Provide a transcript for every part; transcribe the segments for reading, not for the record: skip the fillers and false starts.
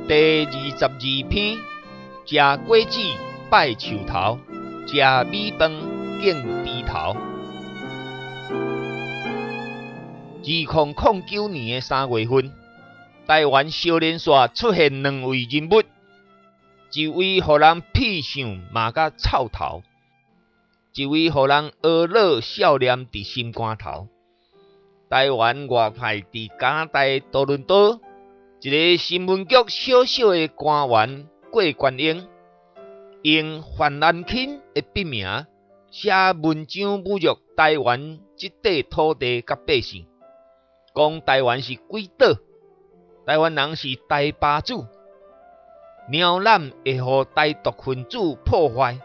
第22篇，食果子拜樹頭，食米飯敬豬頭。2009年的3月份，台灣小連線出現兩位人物，一位予人痞想罵甲臭頭，一位予人呵咾笑念佇心肝頭。台灣外派佇加拿大多倫多一个新聞局小小的官員郭觀英，用范蘭钦的筆名寫文章侮辱台灣這塊土地佮百姓，講台灣是鬼島，台灣人是台巴子，貓攬會予台獨分子破壞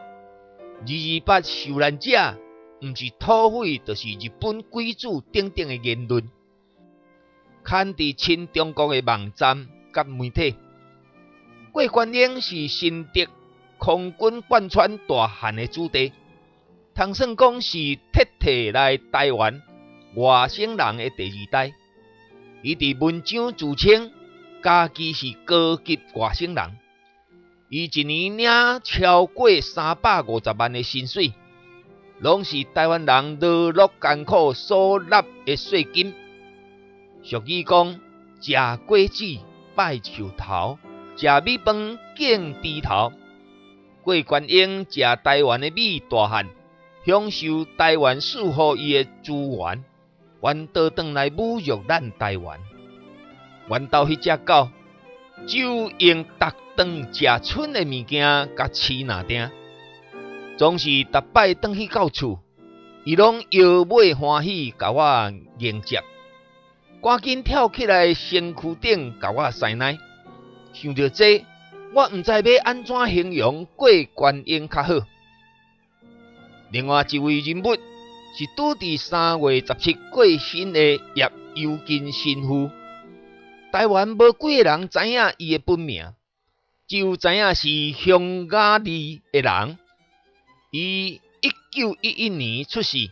，228受難者毋是土匪，就是日本鬼子等等的言論，刊佇親中國的網站佮媒體。郭觀英是新竹空軍貫穿大漢的子弟，通算講是徹底來台灣外省人的第二代。伊佇文章自稱家己是高級外省人，伊一年領超過350萬的薪水，攏是台灣人勞碌艱苦所納的稅金。俗語講：食果子拜樹頭，食米飯敬豬頭。郭觀英食台灣的米大漢，享受台灣賜予伊的資源，還倒轉來侮辱咱台灣。阮兜彼隻狗只用逐頓食剩的物件共飼蜊埕，總是逐擺轉去到厝，伊攏搖尾歡喜共我迎接，趕緊跳起來身軀頂共我師奶。想著這，我毋知欲按怎形容郭觀英較好。另外一位人物是拄佇3月17過身的葉尤金神父。台灣無幾个人知影伊的本名，只有知影是匈牙利的人。伊1911年出世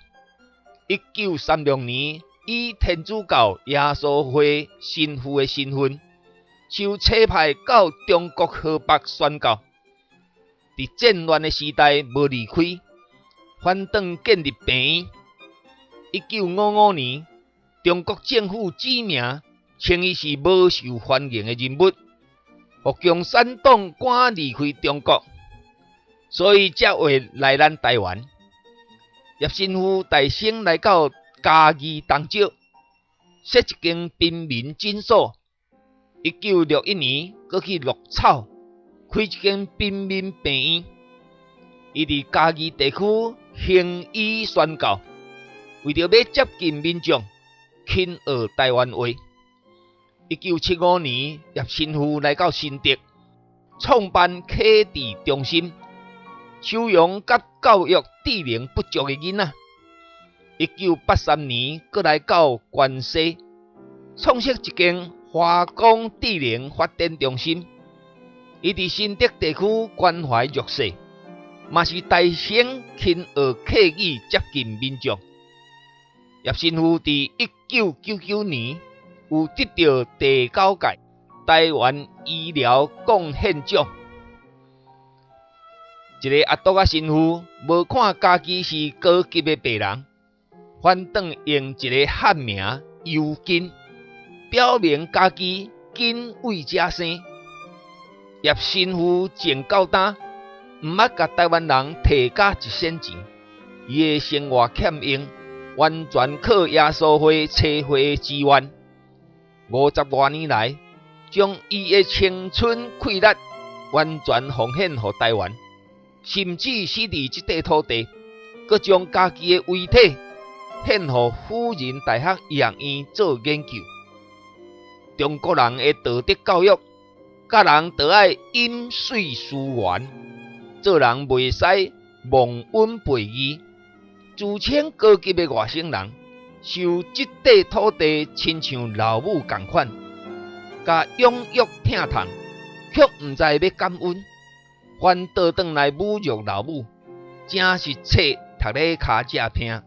，1936年以天主教耶穌會神父的身份，受差派到中國河北宣教。佇戰亂的時代無離開，返轉建立病院。1955年，中國政府指名稱伊是無受歡迎的人物，予共產黨趕離開中國，所以才會來咱台灣。葉神父大生來到嘉義東石，設一間貧民診所。1961年，閣去鹿草開一間貧民病院。伊佇嘉義地區行醫宣教，為著欲接近民眾，勤學台灣話。1975年，葉神父來到新竹，創辦啟智中心，收容佮教育智能不足的囡仔。1983年，閣來到關西，創設一間華光智能發展中心。伊佇新竹地區關懷弱勢，嘛是大聲勤學客語接近民眾。葉神父佇1999年有得著第九屆台灣醫療貢獻獎。一个阿篤仔神父，無看家己是高級的白人，反轉用一个漢名尤金，表明家己金為遮生。葉神父從到今，毋捌共台灣人提價一仙錢，伊的生活欠用，完全靠耶穌會差會的資源。50外年來，將伊的青春氣力完全奉獻予台灣，甚至死佇這塊土地，閣將家己的遺體獻予輔仁大學醫學院做研究。中國人的道德教育，教人著愛飲水思源，做人袂使忘恩背義。自稱高級的外省人，受這塊土地親像老母仝款，共養育疼痛，卻毋知欲感恩，反倒轉來侮辱老母，真是冊讀咧跤脊疼。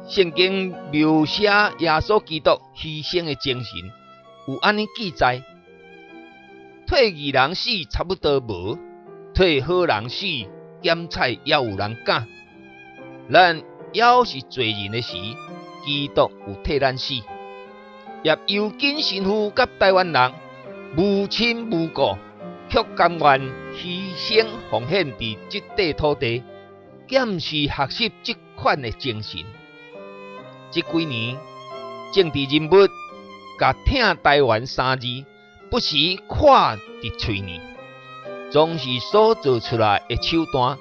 聖經描寫耶穌基督犧牲的精神，有按呢記載：替义人死差不多無，替好人死減菜猶有人敢。咱猶是罪人的時，基督有替咱死。葉尤金神父佮台灣人無親無故，卻甘願犧牲奉獻佇這塊土地，敢是學習這款的精神。這幾年政治人物共疼台灣三字不時掛佇喙呢，總是所做出來的手段，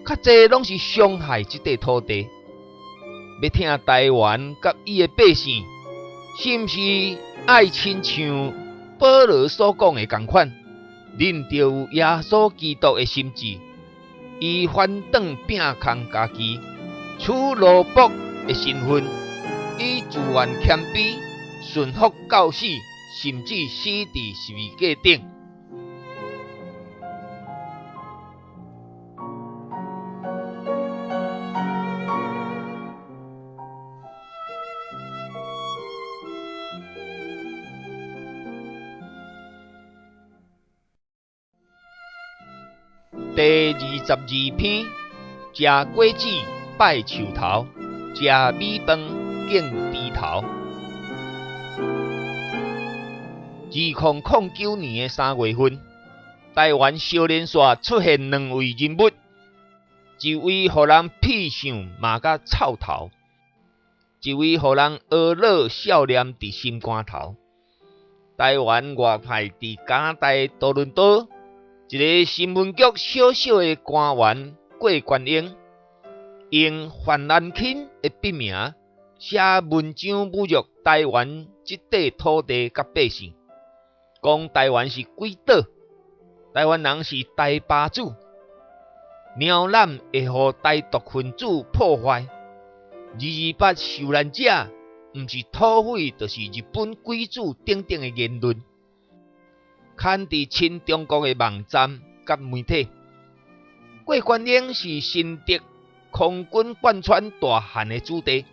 較濟攏是傷害這塊土地。欲疼台灣佮伊的百姓，是毋是愛親像保羅所講的仝款？恁著有耶穌基督的心志，伊反轉摒空家己，取奴僕的身份，以自願謙卑，順服到死，甚至死佇十字架頂。第22篇：食果子拜樹頭，食米飯敬豬頭。2009年的3月份，台灣小連線出現兩位人物，一位予人痞相罵甲臭頭，一位予人呵咾笑念佇心肝頭。台灣外派佇加拿大多倫多一个新聞局小小的官員郭觀英，用范蘭钦的筆名寫文章侮辱台灣這塊土地佮百姓，講台灣是鬼島，台灣人是台巴子，貓攬會予台獨分子破壞，228受難者毋是土匪，就是日本鬼子等等的言論，刊佇親中國的網站佮媒體。郭觀英是新竹空軍貫穿大漢的子弟，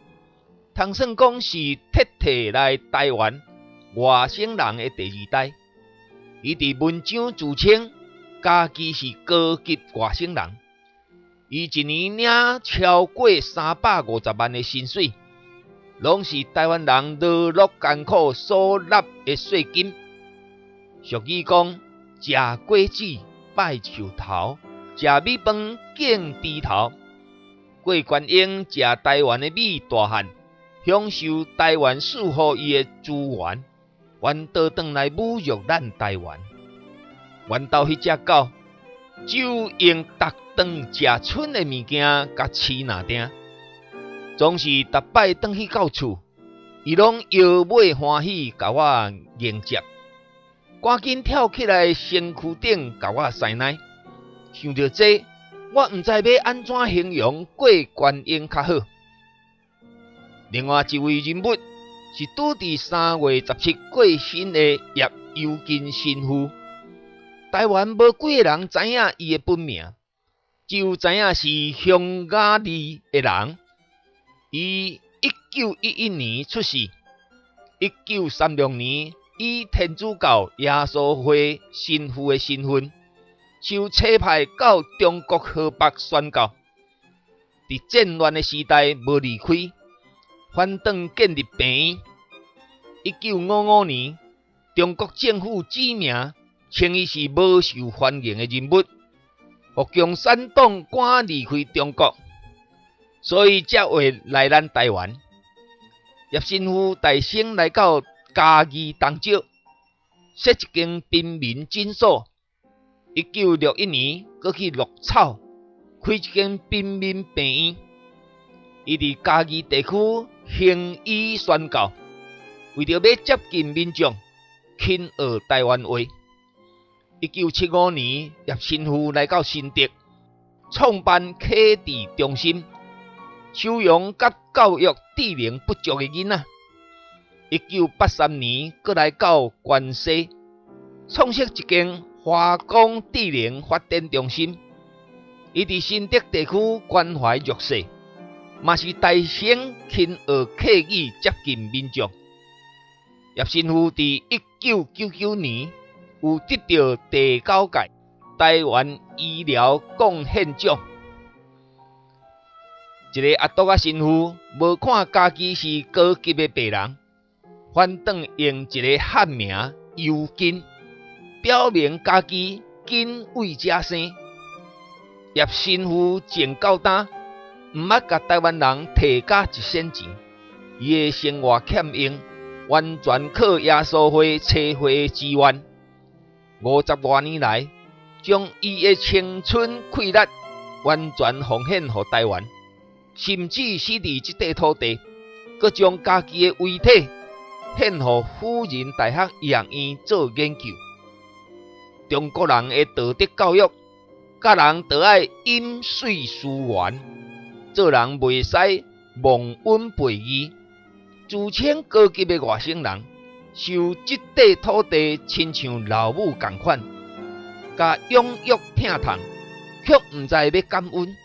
通算講是徹底來台灣外省人的第二代。伊佇文章自稱家己是高級外省人，伊一年領超過350萬的薪水，攏是台灣人勞碌艱苦所納的稅金。俗語講：食果子拜樹頭，食米飯敬豬頭。郭觀英食台灣的米大漢，享受台灣賜予伊的資源，還倒轉來侮辱咱台灣。阮兜彼隻狗只有用逐頓食剩的物件共飼若定，總是逐擺轉去到厝，伊攏搖尾歡喜共我迎接，趕緊跳起來身軀頂共我塞奶。想著這，我毋知欲按怎形容郭觀英較好。另外一位人物是拄佇3月17過身的葉尤金神父。台灣無幾个人知影伊的本名，只有知影是匈牙利的人。伊1911年出世，1936年以天主教耶穌會神父的身份，受差派到中國河北宣教。佇戰亂的時代無離開，反轉建立病院。1955年，中國政府指名稱伊是無受歡迎的人物，予共產黨趕離開中國，所以才會來咱台灣。葉神父大生來到嘉義東石，設一間貧民診所。1961年，閣去鹿草開一間貧民病院。伊佇嘉義地區行醫宣教，為著欲接近民眾，勤學台灣話。1975年，葉神父來到新竹，創辦啟智中心，收容佮教育智能不足的囡仔。1983年，閣來到關西，創設一間華光智能發展中心。伊佇新竹地區關懷弱勢，嘛是大聲勤學客語接近民眾。葉神父佇1999年有得著第九屆台灣醫療貢獻獎。一个阿篤仔神父無看家己是高級的白人，反轉用一个漢名尤金，表明家己緊為遮生。葉神父從到今，毋捌共台灣人提價一仙錢，伊的生活欠用完全靠耶穌會差會的支援。50外年來，將伊的青春氣力完全奉獻予台灣，甚至死佇這塊土地，閣將家己的遺體獻予輔仁大學醫學院做研究。中國人的道德教育，教人著愛飲水思源，做人袂使忘恩背義。自稱高級的外省人，受這塊土地親像老母仝款，共養育疼痛，卻毋知欲感恩，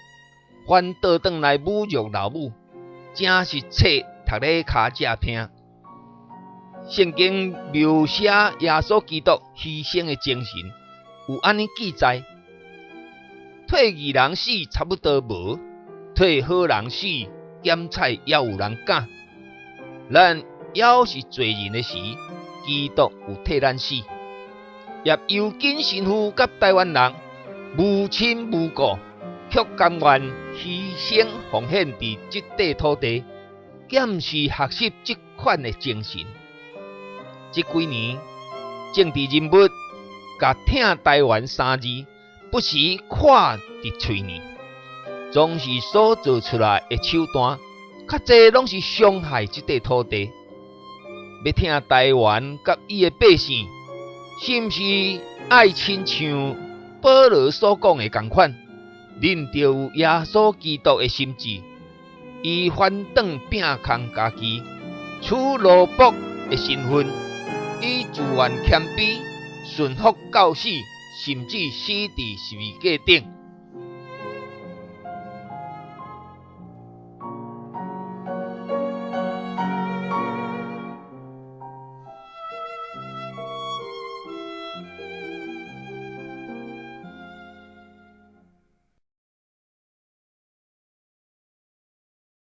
反倒轉來侮辱老母，真是冊讀咧跤脊疼。聖經描寫耶穌基督犧牲的精神，有按呢記載：替義人死差不多無，替好人死減彩猶有人敢。咱猶是罪人的時，基督有替咱死。葉尤金神父佮台灣人無親無故，卻甘願犧牲奉獻佇這塊土地，敢是學習這款的精神。這幾年，政治人物共疼台灣三字不時掛佇喙呢，總是所做出來的手段，較濟攏是傷害這塊土地。欲疼台灣佮伊的百姓，是毋是愛親像保羅所講的仝款，恁著有耶穌基督的心志，伊反轉摒空家己，取奴僕的身份，以自願謙卑，順服到死，甚至死佇十字架頂。